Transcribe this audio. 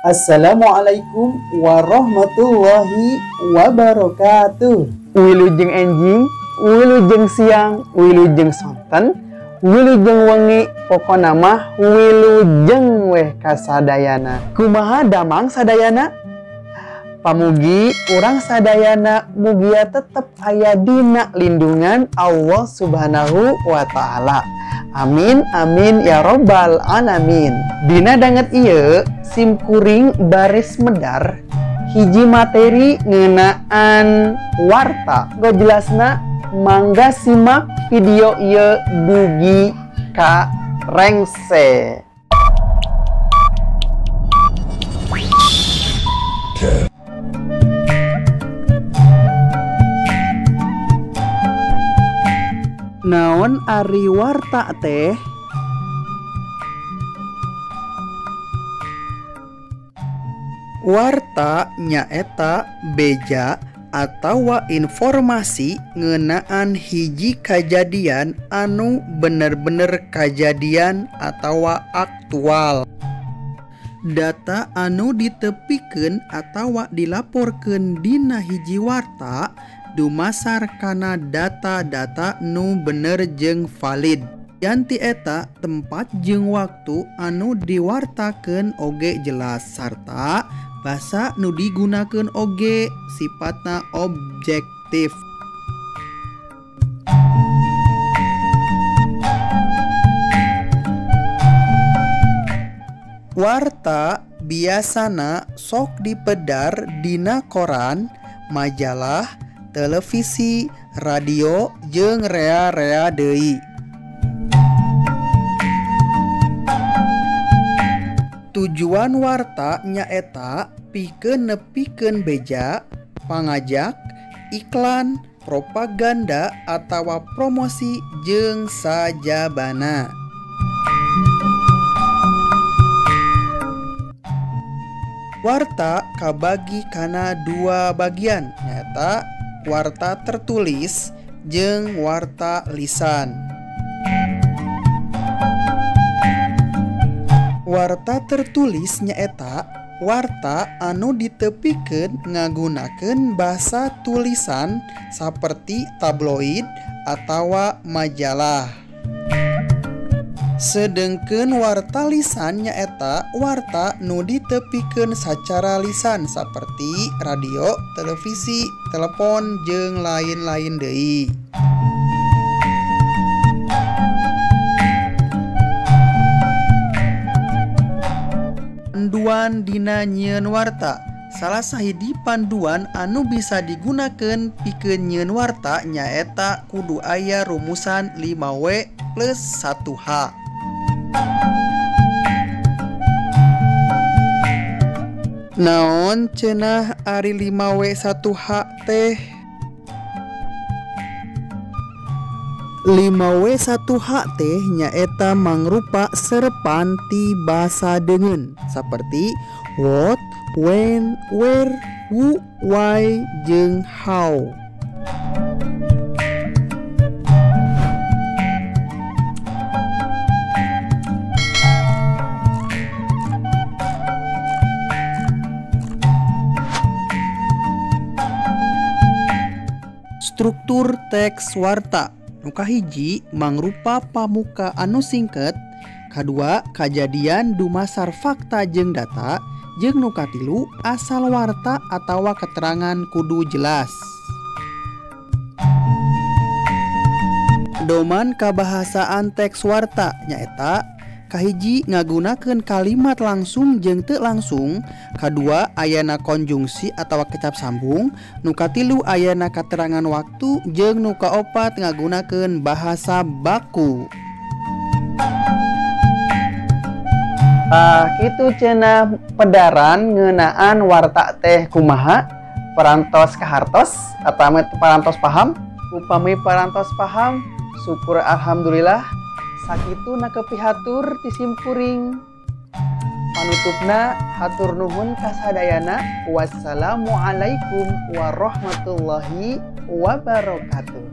Assalamualaikum warahmatullahi wabarakatuh. Wilujeng enjing, wilujeng siang, wilujeng sonten, wilujeng wengi, pokona mah wilujeng weh kasadayana. Kumaha damang sadayana? Pamugi urang sadayana mugia tetep aya dina lindungan Allah Subhanahu wa Ta'ala. Amin amin ya robbal alamin. Dina danget ieu sim kuring baris medar hiji materi ngeunaan warta. Go jelasna mangga simak video ieu dugi ka rengse. Naon ari warta teh? Warta nyaeta beja atawa informasi ngeunaan hiji kajadian anu bener-bener kajadian atawa aktual. Data anu ditepikeun atawa dilaporkeun dina hiji warta dumasar kana data-data nu bener jeung valid. Yanti eta tempat jeung waktu anu diwartakeun oge jelas sarta basa nu digunakeun oge sifatna objektif. Warta biasana sok dipedar dina koran, majalah, televisi, radio, jeung rea-rea deui. Tujuan warta nyaeta pikeun nepikeun beja, pangajak, iklan, propaganda atawa promosi jeung sajabana. Warta kabagi kana dua bagian, nyaeta warta tertulis jeung warta lisan. Warta tertulis nyaeta warta anu ditepikeun ngagunakeun basa tulisan saperti tabloid atawa majalah. Sedengkeun warta lisan nyaeta warta nu ditepikeun sacara lisan saperti radio, televisi, telepon jeung lain-lain deui. Panduan dina nyieun warta. Salah sahiji panduan anu bisa digunakeun pikeun nyieun warta nyaeta kudu aya rumusan 5W plus 1H. Naon cenah ari 5W1H teh? 5W1H teh nyaeta mangrupa serepan ti basa deungeun saperti what, when, where, who, why, jeung how. Struktur teks warta. Nu kahiji mangrupa pamuka anu singket, kadua kajadian dumasar fakta jeung data, jeung nu katilu asal warta atawa keterangan kudu jelas. Pedoman kabahasaan teks warta nyaeta kahiji ngagunakeun kalimat langsung jeung teu langsung, kadua ayana konjungsi atawa kecap sambung, nu katilu ayana katerangan waktu jeung nu kaopat ngagunakeun bahasa baku. Tah kitu cenah pedaran ngeunaan warta teh kumaha, parantos kahartos atawa parantos paham. Upami parantos paham, syukur alhamdulillah. Sakitu na kepihatur ti simkuring. Panutupna hatur nuhun kasadayana. Wassalamualaikum warahmatullahi wabarakatuh.